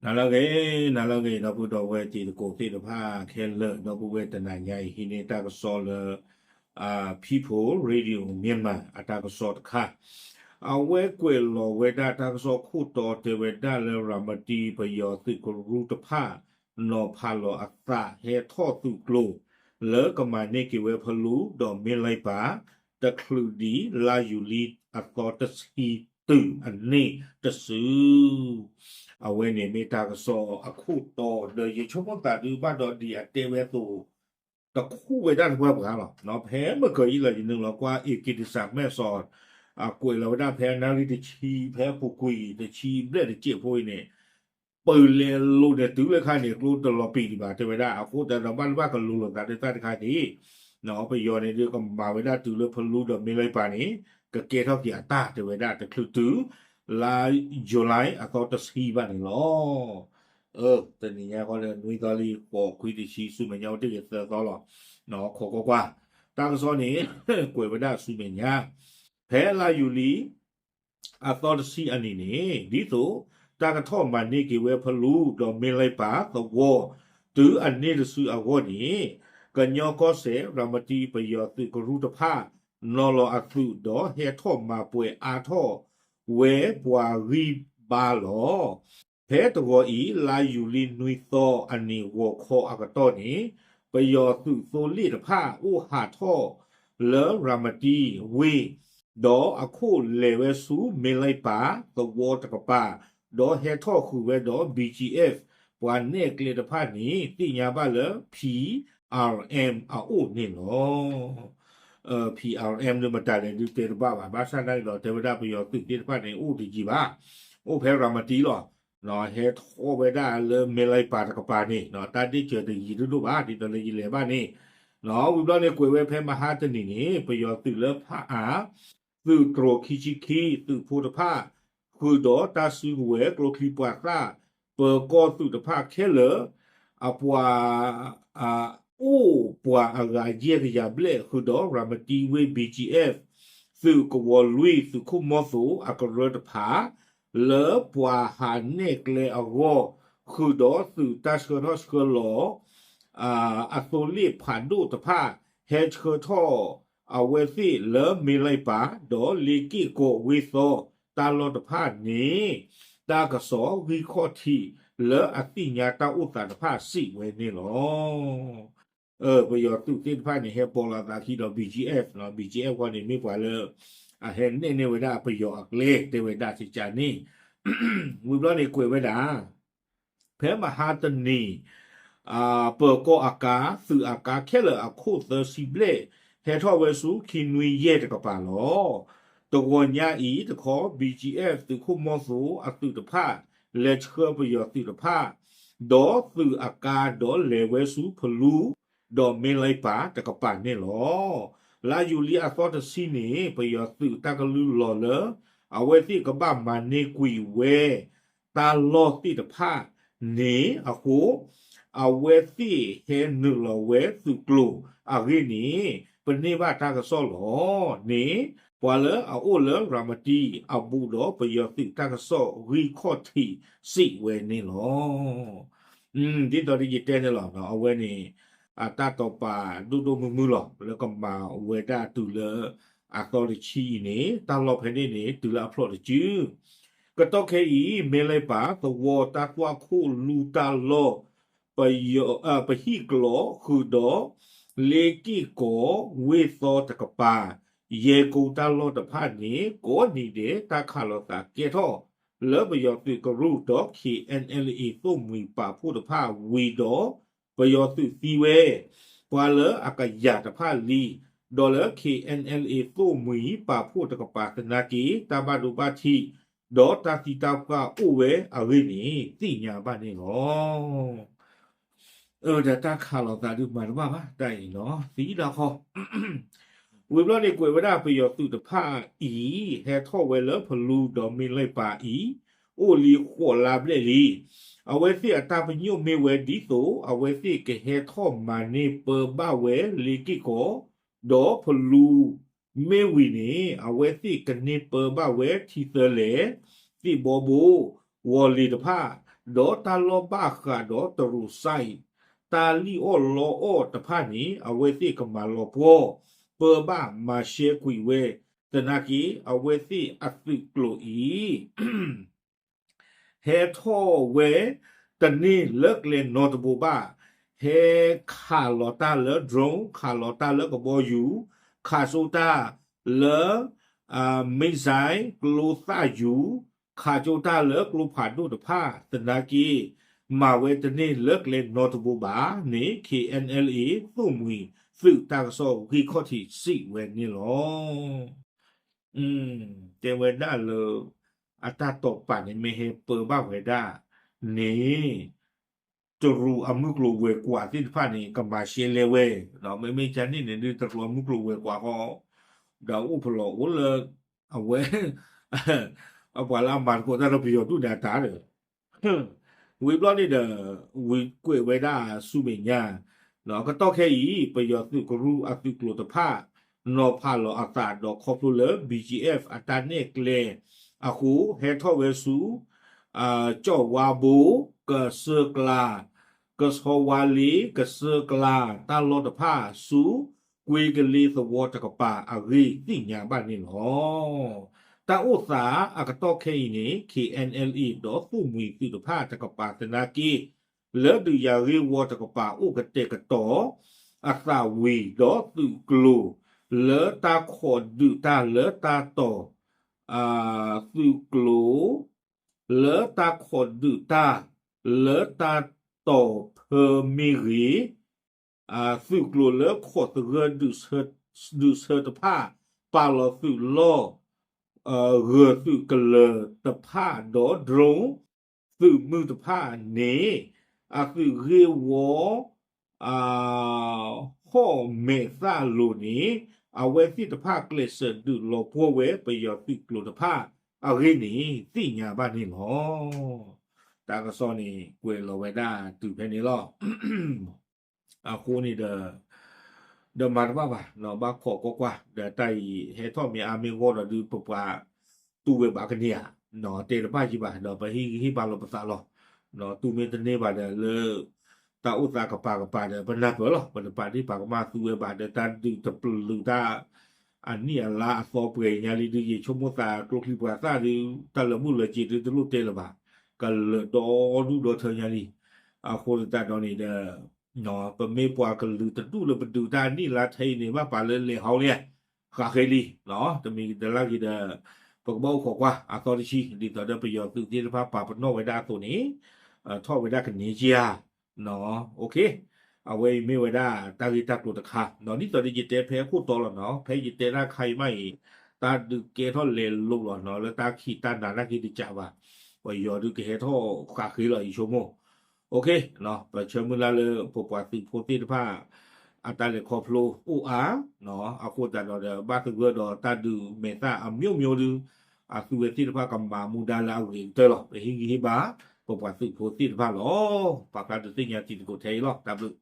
နၤလၢအဂ့ၤ, နၤလၢအဂ့ၤ ဒီပုၢ်ဒီဝဲၢ်တံၤသကိးသ့ၣ်တဖၣ်ခဲလၢာ်, ဒီပုၢ်ဝဲၢ်တနၤညါအံၤ ဟံးန့ၢ်တၢ်ကစီၣ်လၢ People Radio Myanmar အတၢ်ကစီၣ်တခါ, အဝဲကွဲးလီၤဝဲဒၣ်တၢ်ကစီၣ်ခိၣ်တီတဲဝဲဒၣ်လၢ ရၤမတံပယီၤသုးကရူၢ်တဖၣ် နီၤဖးလီၤအသးဟဲထီၣ်သုးကျိၤ လၢကမၤန့ၢ်က့ၤဝဲဖလူဒီးမ့ၢ်လံပၢ် တချုးဒံးလါယူၤလံအသီတဆံတုၤအန့ၣ်တစု အဝဲန့ၣ်မ့ၢ်တၢ်ကစီၣ်အခိၣ်တီ ဒီးယဆိကမိၣ်သးဒုးဘၣ်ဒီးဒ်အတဲဝဲအသိး တခူၣ်ဝဲဒၣ်တပှၢ်ပှၢ်လီၤ. ဖဲမုၢ်ကီၤအံၤလီၤ ယနုာ်လီၤကွၢ် အ့က့တစးမဲာ်စီၤ အကွဲးလီၤဝဲဒၣ်ဖဲနၣ်ရံၣ်တဆံ ဖဲအပူၤကွံာ်တဆံဘျဲၣ်တစဲးဖိအံၤန့ၣ် ပၢၢ်လဲၤလိၤန့ၣ်တုၤလၢခါန့ၣ် ကျိတလီၤပံာ်ဒံးဘၣ် တဲဝဲဒၣ် အဃိသတးဒီးဘၣ်လၢဘၣ်ကလူၤလိာ်သးလၢတၢ်တခါက့ၤ ပယီၤန့ၣ်ဒုးကမၤဝဲဒၣ်တုၤလၢဖလူဒီးမ့ၢ်လံပၢ်န့ၣ် ကကဲထီၣ်က့ၤအတၢ်တဲဝဲဒၣ် တချုးတုၤ လါယူၤလံအသီတဆံဘၣ်န့ၣ်လီၤ. တနံၤညါဃီဒီးနွံသီလံ ဃိးခွံတဆံ ဆူမဲာ်ညါအိၣ်တ့ၢ်က့ၤသၢသီလီၤ. ခိးကွၢ်ကွၢ် တၢ်ကစီၣ်န့ၣ် ကွဲးဝဲဒၣ်ဆူမဲာ်ညါ ဖဲလါယူၤလံ အသီတဆံအနံၤန့ၣ် ဒ်သိးတၢ်ကထီၣ်မၤန့ၢ်က့ၤဝဲဖလူဒီးမ့ၢ်လံပၢ်သဝီ တုၤအန့ၣ်တစုအဂီၢ်န့ၣ် ကညီကီၢ်စဲၣ် ရၤမတံပယီၤသုးကရူၢ်တဖၣ် နီၤလီၤအသုးဒီးဟဲထီၣ်မၤပှဲၤအါထီၣ်ဝဲပှၤဂံၢ်ဘါလီၤ. ဖဲတဂီၤအံၤ လါယူၤလံနွံသီအနံၤဂီၤခီအကတီၢ်န့ၣ် ပယီၤသုးသိလ့ၣ်တဖၣ်အိၣ်ဟးထီၣ်လၢရၤမတံဝ့ၢ် ဒီးအခိၣ်လဲၤဝဲဆူမ့ၢ်လံပၢ်သဝီတကပၤ ဒီးဟဲထီၣ်ဃုာ်ဝဲဒီး ဘီၣ်ကၠံအ့ၣ် ပှၤနဲၣ်ကျဲတဖၣ်န့ၣ် သ့ၣ်ညါဘၣ်လၢ ဖံအၣ်အၣ်အၣ်အအိၣ်န့ၣ်လီၤ. ဖံအၣ်အၣ်အၣ်ဒုးမတၤလဲၣ်ဒုးတဲတဘၣ်ဘၣ် ဘၣ်ဆၣ်နာ်က့ဒီးတဲဝဲဒၣ်ပယီၤသုးသ့ၣ်တဖၣ်န့ၣ် အိၣ်တယံၤဘၣ် အိၣ်ဖဲရၤမတံလီၤ. ဟဲထီၣ်ဝဲဒၣ်လၢမ့ၢ်လံပၢ်တကပၤန့ၣ် တၢ်ဒ့ၣ်စၢၤတယံၤဒိၣ်ဒိၣ်ဘၣ် ဒ်သိးလၢယလဲၤဘၣ်န့ၣ် ဝံၤဘျီန့ၣ်ကွဲးဝဲဖဲမဟါတနံၤန့ၣ် ပယီၤသုးလၢဖၣ်အၣ် သုးတြိၤခံဆံခံ သုးဖိတဖၣ် ဃုာ်ဒီးတၢ်စုကဝဲၤကျိချံမျိာ်သၣ် ပၢၤကီၢ်သုးတဖၣ်ခဲလၢာ် အပှၤ အိၣ်ပှၤအဂၤယဲၢ်ကယၤဘျဲၣ် ဃုာ်ဒီးရၤမတံဝ့ၢ် ဘီၣ်ကၠံအ့ၣ် သုးကဝီၤလွံၢ် သုးခိၣ်မီၤသိးအကရၢတဖၣ် လၢပှၤဟးနဲၣ်ကျဲအဂီၢ် ဃုာ်ဒီးသုးတၢ်ဆှၢထီၣ်ဆှၢလီၤ အသိလ့ၣ်ဖးဒိၣ်တဖၣ် ဟဲဆှၢထီၣ်အဝဲသ့ၣ်လၢမ့ၢ်လံပၢ် ဒီးလ့က့ၢ်ကီးဝ့ၢ်သီတၢ်လီၢ်တဖၣ်န့ၣ် တၢ်ကစီၣ်ဂံၢ်ခီၣ်ထံးလၢအသ့ၣ်ညါတၢ်အိၣ်သးတဖၣ်စံးဝဲန့ၣ်လီၤ. ပယီၤသုးသ့ၣ်တဖၣ်န့ၣ် ဟဲပိာ်လီၤသးခံဒီး ဘီၣ်ကၠံအ့ၣ် ဘီၣ်ကၠံအ့ၣ်ဃီန့ၣ် မ့ၢ်ပှၤလၢ အဟဲနဲၣ်န့ၢ်ဝဲဒၣ်ပယီၤအကျဲ တဲဝဲဒၣ်စကန့ၣ် ဝံၤဘျီန့ၣ်ကွဲးဝဲဒၣ် ဖဲမဟါတနံၤ ပၢၤကီၢ်အကါ သုးအကါခဲလၢာ်အခိၣ်သၢဆံဘျဲၣ် ဟဲထီၣ်ဝဲဆူခံနွံယဲၢ်တကပၤလီၤ. တဂီၤညါအံၤတခီ ဘီၣ်ကၠံအ့ၣ် သုးခိၣ်မီၤသိးအသုးတဖၣ် လဲၤဆှၢပယီၤသုးတဖၣ် ဒီးသုးအကါဒီးလဲၤဝဲဆူဖလူ ဒီးမ့ၢ်လံပၢ်တကပၤန့ၣ်လီၤ. လါယူၤလံအသီတဆံန့ၣ် ပယီၤသုးတၢ်ကလုၢ်လီၤလၢ အဝဲသ့ၣ်ကဘၣ်မၤန့ၢ်ကွံာ်ဝဲ တၢ်လီၢ်သ့ၣ်တဖၣ်န့ၣ်အဃိ အဝဲသ့ၣ်ဟဲနုာ်လီၤဝဲသုးကျိၤအဂ့ၢ်န့ၣ် ပန့ၢ်ဘၣ်တၢ်ကစီၣ်လီၤန့ၣ် ပှၤလၢအအိၣ်လၢရၤမတံအဘူးဒီးပယီၤသုးတၢ်ကစီၣ်ဂံၢ်ခီၣ်ထံးစံးဝဲန့ၣ်လီၤ. ဒ်သိးဒီးယတဲန့ၣ်လီၤ အဝဲန့ၣ် အတၢ်တိာ်ပာ်ဒိၣ်ဒိၣ်မုၢ်မုၢ်လီၤ လၢကမၤဝဲဒၣ်တုၤလၢအသီတဆံအံၤန့ၣ် တၢ်လီၢ်ဖဲန့ၣ်န့ၣ် တုၤလၢအဖျိးတစု ကတီၢ်ခဲအံၤ မ့ၢ်လံပၢ်သဝီတၢ်သွၣ်ခိၣ်လူတၢ်လီၢ် ပဟံၣ်ကျိာ်ဃုာ်ဒီး လ့က့ၢ်ကီးဝ့ၢ်သီတကပၤ ယဲၢ်ကိတၢ်လီၢ်တဖၣ်န့ၣ် ကိးနံၤဒဲးတၢ်ခးလီၤသးကဲထီၣ် လၢပယီၤသုးကရူၢ်ဒီး ခ့ၣ်အဲၣ်အဲၣ်လ်အ့ သိၣ်မှံၤပာ်ဖှိၣ်တဖၣ်ဝံၤဒီး ပယီၤသုးသံဝဲ ပှၤလၢအကယၤတဖၣ်လံ, ဒီးလၢ ခ့ၣ်အဲၣ်အဲၣ်လ်အ့ သိၣ်မှံၤပာ်ဖှိၣ်တကပၤသနာ်က့ တၢ်ဘၣ်ဒိဘၣ်ထံး ဒီးတၢ်သံတၢ်ပှၢ်အိၣ်ဝဲအဂ့ၢ်န့ၣ် သ့ၣ်ညါဘၣ်န့ၣ်လီၤ. ဒီးတၢ်ခးလီၤသးဒုးမၤတဘၣ်ဘၣ် တၢ်အံၤနီၤ သံဒၣ်ဃီ ဝံၤဘျီန့ၣ်ကွဲးဝဲဒၣ်ပယီၤသုးတဖၣ်အံၤ ဟဲထီၣ်ဝဲလၢဖလူဒီးမ့ၢ်လံပၢ်အံၤ အိၣ်လံဃိးလါဘျဲၣ်လံ. အဝဲသ့ၣ်အတၢ်ပညိၣ်မ့ၢ်ဝဲဒ်သိး အဝဲသ့ၣ်ကဟဲထီၣ်မၤန့ၢ်ပၢဘၣ်ဝဲလ့က့ၢ်ကီး ဒီးဖလူ မ့ၢ်ဝံၤန့ၣ် အဝဲသ့ၣ်ကန့ၢ်ပၢဘၣ်ဝဲထံသၢလဲၣ်, သ့ၣ်ဘီဘိ, ဝီၤလ့ၤတဖၣ် ဒီးတၢ်လီၢ်ဘၣ်ဃးဒီးတရူးစဲး, တၢ်လံၣ်အီၣ်လီအီၣ်တဖၣ်န့ၣ် အဝဲသ့ၣ်ကမၤလီၤပှီၢ်, ပၢဘၣ်မၤရှဲကွံာ်ဝဲ, သနာ်က့ အဝဲသ့ၣ်အသုးကျိၤအံၤ ဟဲထီၣ်ဝဲတန့ၢ်လၢကျဲနီတဘိဘၣ်, ဟဲခးလီၤတၢ်လၢ drone, ခးလီၤတၢ်လၢကဘီယူၤ, ခးစိတၢ်လၢ missile ကျိသၣ်ယူၤ, ခးစိတၢ်လၢကျိဖးဒိၣ်တဖၣ် သနာ်က့ မၤဝဲတန့ၢ်လၢကျဲနီတဘိဘၣ်န့ၣ် K N L A သိၣ်မှံၤသုးတၢ်ကစီၣ်ဂံၢ်ခီၣ်ထံးစံးဝဲန့ၣ်လီၤ. တဲဝဲဒၣ်လၢ အတၢ်တိာ်ပာ်န့ၣ် မ့ၢ်ဟဲပၢဘၣ်ဝဲဒၣ်န့ၣ် တရူးအမုၢ်ကျိၤဝဲၤကွာ်သ့ၣ်တဖၣ်န့ၣ် ကမၤရှဲလဲဝဲ, မ့မ့ၢ်ကန့ၣ်န့ၣ်ဒုး တရူးအမုၢ်ကျိၤဝဲၤကွာ်ဃီ ဒီးအိၣ်ဖျိးအိၣ်လၢ အဝဲ အပှၤလၢအမၤသကိးတၢ်ဒီးပယီၤဒူၣ်န့ၣ်အတၢ်ဒီး ဝံၤဘျီန့ၣ်ဒီး ဝံၤကွဲးဝဲဒၣ်ဆူမဲာ်ညါ, ကတီၢ်ခဲအံၤ ပယီၤသုးကရူၢ်အသုးကျိၤတဖၣ် နီၤဖးလီၤအသးဒီးခီဖျိလၢ B G F အတၢ်နဲၣ်ကျဲအဃိ ဟဲထီၣ်ဝဲဆူ ကၠီၣ်ဝါဘိ, ကစၢၢ်ကျါ, ကဆီဝါလ့, ကစၢၢ်ကျါ တၢ်လီၢ်တဖၣ်ဆူ ကွ့ကလ့သဝီတကပၤအဂ့ၢ်သ့ၣ်ညါဘၣ်န့ၣ်လီၤ. တၢ်အိၣ်သးအကတီၢ်ခဲအံၤန့ၣ် K N L A ဒီးသိၣ်မှံၤသုးတဖၣ်တကပၤသနာ်က့ လၢဒုးယၤဂ့ၢ်ဝီတကပၤအိၣ်ကတဲာ်ကတီၤ အသးဝံၤဒီးသုးကျိၤ လၢတၢ်ခိးဒုးတၢ်လၢတၢ်တီၤ သုးကျိၤ လၢတၢ်ခိးဒုးတၢ် လၢတၢ်တီၤဖၢမ့ၢ်ဂ့ၤ, သုးကျိၤလၢခိးသဂၢၢ်ဒုးဆၢတဖၣ် ပာ်လီၤသုးလီၢ် ဂၢၤသုးကလၢၤတဖၣ်ဒီး drone သုးမုၢ်တဖၣ်န့ၣ် အသုးဂ့ၢ်ဝီ ဟီၣ်မဲာ်သၣ်လိၤန့ၣ် အဝဲသ့ၣ်တဖၣ်ကျဲးစၢးဒုးလီၤပှီၢ်ဝဲပယီၤသုးကျိၤတဖၣ်အဂ့ၢ်န့ၣ် သ့ၣ်ညါဘၣ်န့ၣ်လီၤ. တၢ်ကစီၣ်န့ၣ် ကွဲးလီၤဝဲဒၣ်တုၤဖဲန့ၣ်လီၤ. အဃိန့ၣ်ဒီး ဒီးမၤတဘၣ်ဘၣ် ဘၣ်ခိးကွၢ်ကွၢ် ဒီးတၢ်အံၤဟဲထီၣ်မ့ၢ်အါမ့ၢ်ဂီၢ်ဒီးဒုးပပှၤတူၢ်ဝဲဘၣ်ကန့ၢ်ဧါ, တဲတဘၣ်ယံၤဘၣ် ဒီးပဟံးဂံၢ်ဟ့ၣ်ဘါလိာ်ပသးလီၤ. တူၢ်မ့ၢ်တန့ၢ်ဘၣ်ဒီးလၢ တၢ်အိၣ်သးကပၤကပၤဒီး ပနၢ်ပၢၢ်လီၤ. ပတပာ်ဒ့ၣ်ပာ်ကမၣ်သူဝဲဘၣ်ဒီး တၢ်ဒုးတပျုာ်တၢ် အနံၣ်အလါအသီပှဲၤညါလံဒုး ယဆိကမိၣ်သးကျိချံပှၤသၣ်ဒုး တၢ်လၢာ်ဘူၣ်လၢာ်စ့ၤဒုးတလိၣ်တဲလၢၤဘၣ်. ကလၢာ်ဒီဒူၣ်ဒီထၢညါလံ. အဃိသတးဒီးန့ၣ်ဒီး ပမ့ၢ်ပှၤကလုာ်တဒူၣ်လၢပဒုးတၢ်အနံၣ်အလါထဲအံၤန့ၣ် ဘၣ်ပာ်လၢလဲၤဟီလံ, ဃးဃ့လံ, တမံၤတလၢ်က့ၤဒီး ပကဘၣ်အိၣ်ခိးကွၢ်အသီတဆံ ဒ်သိးဒီးပယီၤသုးသ့ၣ်တဖၣ်ပာ်ပနီၣ်ဝဲဒၣ်အသိးန့ၣ် ထီၣ်ဝဲဒၣ်ကန့ၢ်က့ၤဧါ. အဝဲအံၤမ့ၢ်ဝဲဒၣ်တၢ်ဂ့ၢ်တၢ်ကျိၤတခါ, ဒ်သိးဒီးယတဲဖဲအခိၣ်တီလီၤနီၤ, ဖဲယတဲတၢ်ခါအံၤမးအံၤ တၢ်ဒုးကဲထီၣ်လဲၤလိာ်လီၤနီၤ, လၢတၢ်ခံးတၢ်နၤနာ်က့တကးဘၣ်, ပယီၤဒုးကဟဲထီၣ်ဃးဃ့လီၤ ယဆိကမိၣ်. ပဆၢမုၢ်လၢ်လၢပပှၤသုးဖိသ့ၣ်တဖၣ် အတၢ်လဲၤခီဖျိအိၣ်အါ, အဃိသတးဒီးဒီး ဘၣ်သဂၢၢ်ဒီးတၢ်ဒုးမဲာ်သၣ်အမျိုးမျိုးဒုး အသုဝဲသ့ၣ်တဖၣ်ကမၤမူဒါလၢအဂ့ၤကတၢၢ်လီၤ. ပဟံးဂံၢ်ဟ့ၣ်ဘါ ပပှၤသုးဖိသ့ၣ်တဖၣ်လီၤ. ပာ်ဖျါဒုးသ့ၣ်ညါတံၤသကိးထဲအံၤလီၤ. တၢ်ဘျုး